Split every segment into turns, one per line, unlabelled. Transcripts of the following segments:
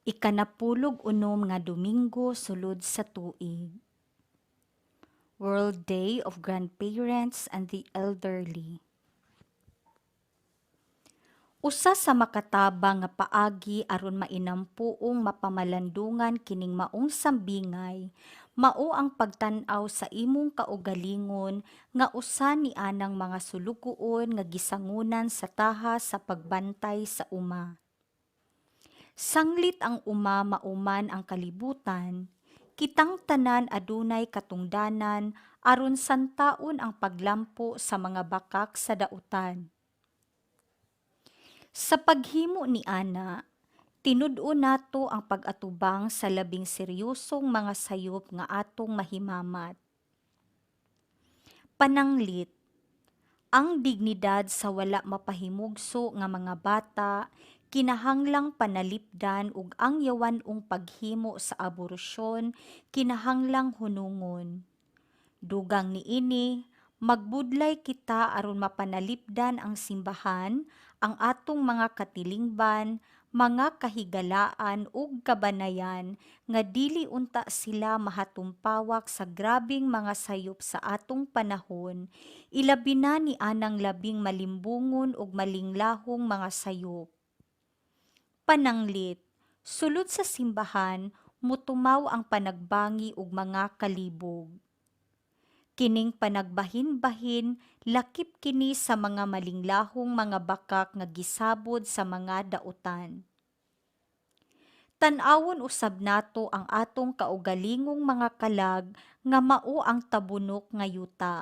Ikanapulog unom nga Domingo sulod sa tuig. World Day of Grandparents and the Elderly. Usa sa makatabang nga paagi aron mainampuong mapamalandungan kining maong sambingay mao ang pagtan-aw sa imong kaugalingon nga usa ni anang mga sulugoon nga gisangunan sa tahas sa pagbantay sa uma. Sanglit ang uma mao man ang kalibutan, kitang tanan adunay katungdanan aron santaon ang paglampo sa mga bakak sa dautan. Sa paghimo niana, tinud-on nato ang pag-atubang sa labing seryosong mga sayop nga atong mahimamat. Pananglit, ang dignidad sa wala mapahimugso nga mga bata kinahanglang panalipdan ug ang yawan-ong paghimo sa aborasyon kinahanglang hunungon. Dugang niini, magbudlay kita aron mapanalipdan ang simbahan, ang atong mga katilingban, mga kahigalaan ug kabanayan nga dili unta sila mahatumpawak sa grabeng mga sayop sa atong panahon, ilabi na ni anang labing malimbungon ug malinglahong mga sayop. Pananglit, sulod sa simbahan motumaw ang panagbangi ug mga kalibog. Kining panagbahin-bahin lakip kini sa mga malinglahong mga bakak nga gisabod sa mga dautan. Tan-awon usab nato ang atong kaugalingong mga kalag nga mao ang tabunok nga yuta.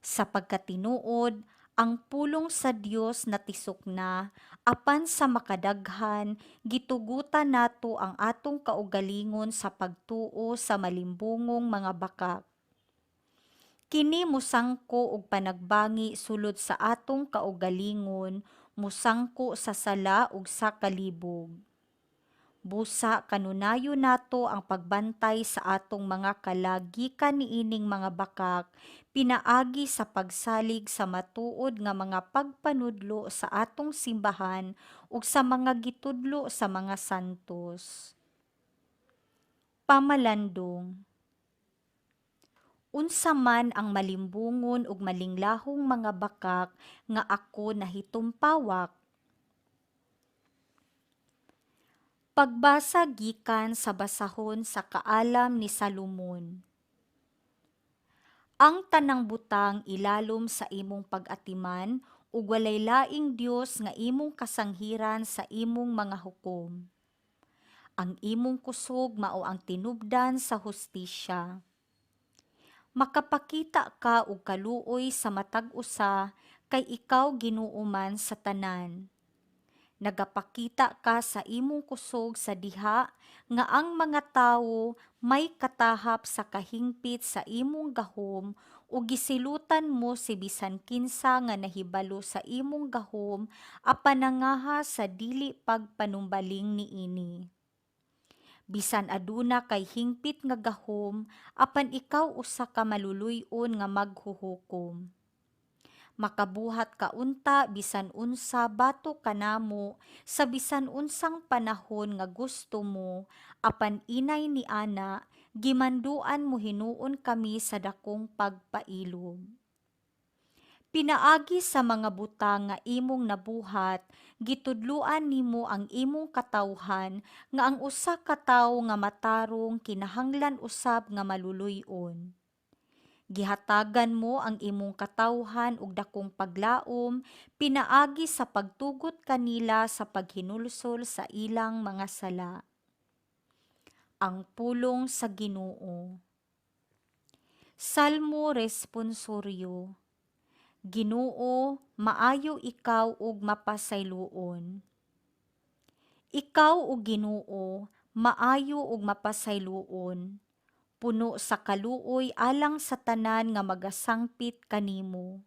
Sa pagkatinuod, ang pulong sa Dios natisok na, apan sa makadaghan gitugutan nato ang atong kaugalingon sa pagtuo sa malimbungong mga bakak. Kini mosangko og panagbangi sulod sa atong kaugalingon, mosangko sa sala ug sa kalibog. Busa kanunayon nato ang pagbantay sa atong mga kalag gikan niining mga bakak pinaagi sa pagsalig sa matuod nga mga pagpanudlo sa atong simbahan ug sa mga gitudlo sa mga santos. Pamalandong. Unsa man ang malimbungon ug malinglahong mga bakak nga ako nahitumpawak? Pagbasa gikan sa basahon sa Kaalam ni Salomon. Ang tanang butang ilalom sa imong pag-atiman ug walay laing Dios nga imong kasanghiran sa imong mga hukom. Ang imong kusog mao ang tinubdan sa hustisya. Makapakita ka og kaluoy sa matag usa kay ikaw Ginoo man sa tanan. Nagapakita ka sa imong kusog sa diha nga ang mga tawo may katahap sa kahingpit sa imong gahom ug gisilutan mo si bisan kinsa nga nahibalo sa imong gahom apan nangahas sa dili pagpanumbaling niini. Bisan aduna kay hingpit nga gahom, apan ikaw usa ka maluluy-on nga maghuhukom. Makabuhat ka unta bisan unsa batok kanamo sa bisan unsang panahon nga gusto mo, apan inay ni ana gimanduan mo hinuon kami sa dakong pagpailob. Pinaagi sa mga butang nga imong nabuhat, gitudloan nimo ang imong katawhan nga ang usa ka tawo nga matarong kinahanglan usab nga maluluy-on. Gihatagan mo ang imong katawhan og dakong paglaom pinaagi sa pagtugot kanila sa paghinulsol sa ilang mga sala. Ang pulong sa Ginoo. Salmo Responsoryo. Ginoo, maayo ikaw ug mapasayloon. Ikaw, o Ginoo, maayo ug mapasayloon, puno sa kaluoy alang sa tanan nga magasangpit kanimo.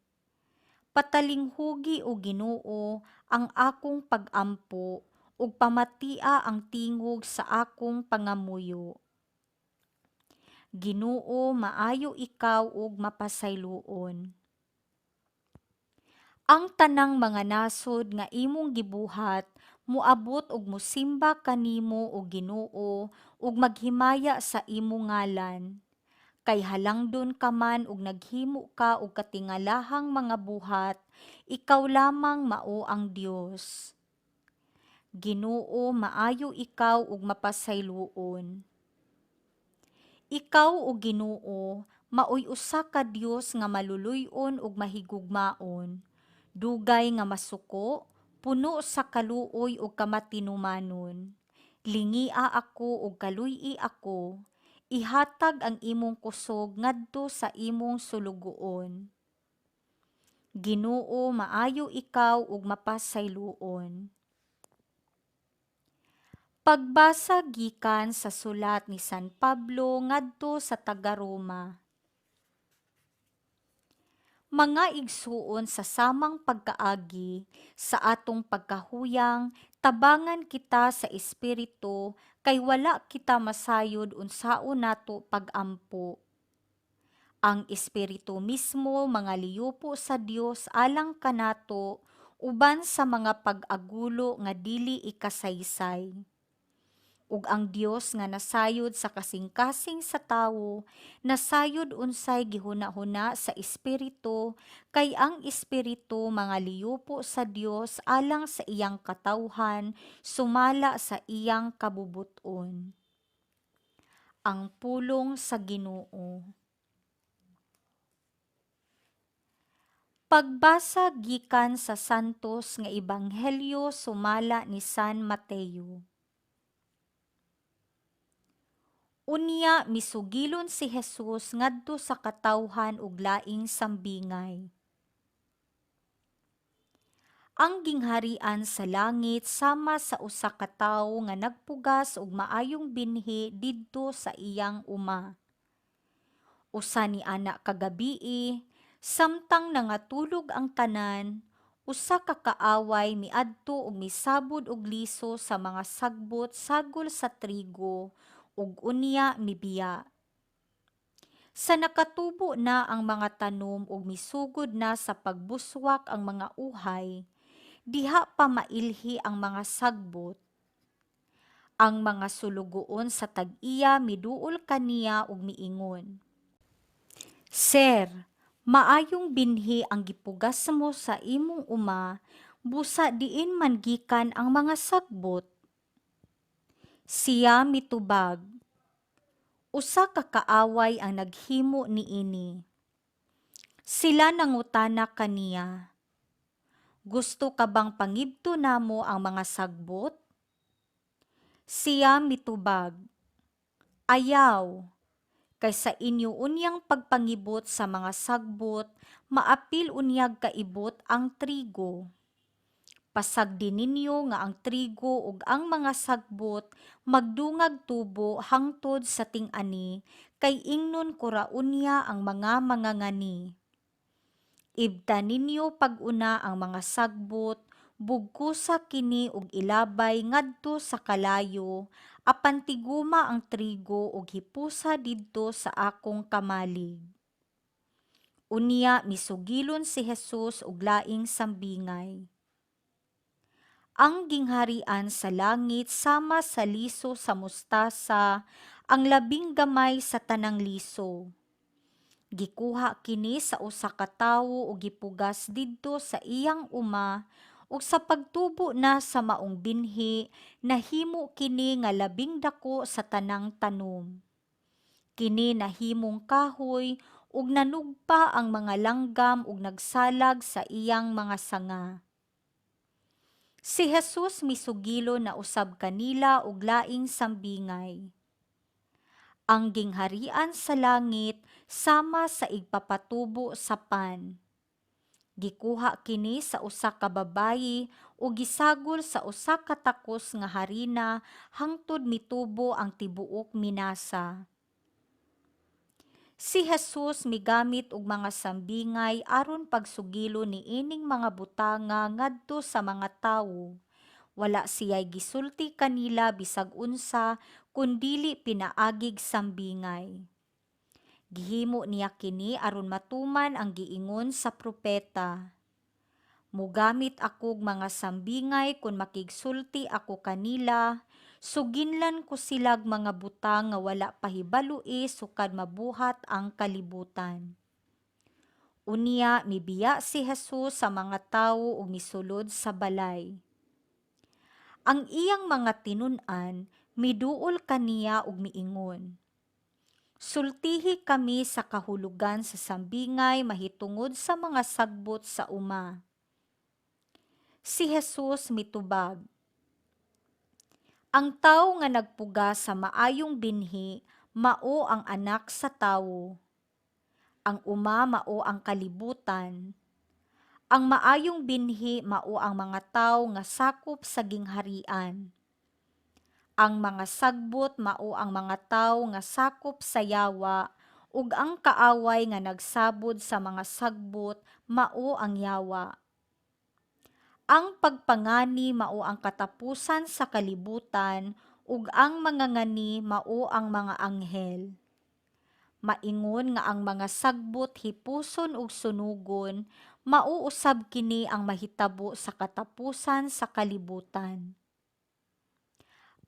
Patalinghugi, o Ginoo, ang akong pag-ampo ug pamatia ang tingog sa akong pangamuyo. Ginoo, maayo ikaw ug mapasayloon. Ang tanang mga nasod nga imong gibuhat moabot ug mosimba kanimo, o Ginoo, ug maghimaya sa imong ngalan, kay halangdon ka man ug naghimo ka og katingalahang mga buhat, ikaw lamang mao ang Dios. Ginoo, maayo ikaw ug mapasayloon. Ikaw, o Ginoo, maoy usa ka Dios nga maluluy-on ug mahigugmaon, dugay nga masuko, puno sa kaluoy ug kamatinumanon. Lingia ako ug kaluy-i ako, ihatag ang imong kusog ngadto sa imong sulugoon. Ginoo, maayo ikaw ug mapasayloon. Pagbasa gikan sa sulat ni San Pablo ngadto sa taga-Roma. Mga igsuon, sa samang pagkaagi sa atong pagkahuyang, tabangan kita sa Espiritu, kay wala kita masayod unsaon nato pag-ampo. Ang Espiritu mismo mangaliyopo sa Dios alang kanato uban sa mga pag-agulo nga dili ikasaysay. Ug ang Dios nga nasayod sa kasing-kasing sa tawo, nasayod unsay gihunahuna sa Espiritu, kay ang Espiritu mangaliyopo sa Dios alang sa iyang katawhan sumala sa iyang kabubut-on. Ang pulong sa Ginoo. Pagbasa gikan sa Santos nga Ebanghelyo sumala ni San Mateo. Unya misugilon si Jesus ngadto sa katawhan og laing sambingay. Ang gingharian sa langit sama sa usa ka tawo nga nagpugas og maayong binhi didto sa iyang uma. Usa ni ana ka gabii, samtang nangatulog ang tanan, usa ka kaaway miadto ug misabod og liso sa mga sagbot sagol sa trigo ug unya mibiya. Sa nakatubo na ang mga tanom ug misugod na sa pagbuswak ang mga uhay, diha pa mailhi ang mga sagbot. Ang mga sulugoon sa tag-iya miduol kaniya ug miingon, Sir, maayong binhi ang gipugas mo sa imong uma, busa diin man gikan ang mga sagbot? Siya mitubag, Usa ka kaaway ang naghimo niini. Sila nangutana kaniya, Gusto ka bang pangibto namo ang mga sagbot? Siya mitubag, Ayaw, kay sa inyo unyang pagpangibot sa mga sagbot, maapil unyag kaibot ang trigo. Pasagdi ninyo nga ang trigo ug ang mga sagbot magdungag tubo hangtod sa ting-ani, kay ingnon ko ra unya ang mga mangangani. Ibta ninyo pag-una ang mga sagbot, bugkosa kini ug ilabay ngadto sa kalayo, apan tiguma ang trigo ug hipusa didto sa akong kamalig. Unya misugilon si Jesus og laing sambingay. Ang gingharian sa langit sama sa liso sa mustasa, ang labing gamay sa tanang liso. Gikuha kini sa usa ka tawo ug gipugas didto sa iyang uma, ug sa pagtubo na sa maong binhi, nahimo kini nga labing dako sa tanang tanom. Kini nahimong kahoy ug nanugpa ang mga langgam ug nagsalag sa iyang mga sanga. Si Jesus misugilon na usab kanila og laing sambingay. Ang gingharian sa langit sama sa igpapatubo sa pan. Gikuha kini sa usa ka babayi ug gisagol sa usa ka takos nga harina hangtod mitubo ang tibuok minasa. Si Jesus migamit og mga sambingay aron pagsugilon niining mga butanga ngadto sa mga tawo. Wala siya'y gisulti kanila bisag unsa kun dili pinaagig sambingay. Gihimo niya kini aron matuman ang giingon sa propeta: Mugamit akog mga sambingay kon makigsulti ako kanila, suginlan ko silag mga butang nga wala pahibaloi sukad mabuhat ang kalibutan. Unya mibiya si Jesus sa mga tawo ug misulod sa balay. Ang iyang mga tinun-an miduol kaniya ug miingon, "Sultihi kami sa kahulugan sa sambingay mahitungod sa mga sagbot sa uma." Si Jesus mitubag, "Ang tawo nga nagpuga sa maayong binhi mao ang Anak sa Tawo. Ang uma mao ang kalibutan. Ang maayong binhi mao ang mga tawo nga sakop sa gingharian. Ang mga sagbot mao ang mga tawo nga sakop sa yawa, ug ang kaaway nga nagsabod sa mga sagbot mao ang yawa. Ang pagpangani mao ang katapusan sa kalibutan, ug ang mangangani mao ang mga anghel. Maingon nga ang mga sagbot hipuson ug sunugon, mao usab kini ang mahitabo sa katapusan sa kalibutan.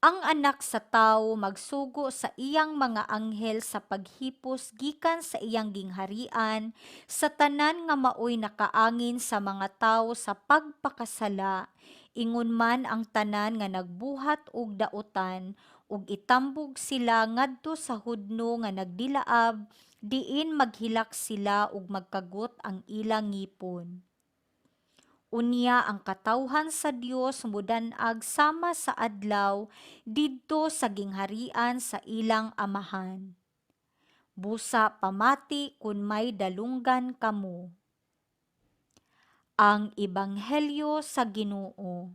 Ang Anak sa Tawo magsugo sa iyang mga anghel sa paghipos gikan sa iyang gingharian sa tanan nga maoy nakaangin sa mga tawo sa pagpakasala, ingon man ang tanan nga nagbuhat og dautan, ug itambog sila ngadto sa hudno nga nagdilaab, diin maghilak sila ug magkagot ang ilang ngipon. Unya ang katawhan sa Dios modan-ag sama sa adlaw didto sa gingharian sa ilang Amahan. Busa pamati kun may dalunggan kamo." Ang Ebanghelyo sa Ginoo.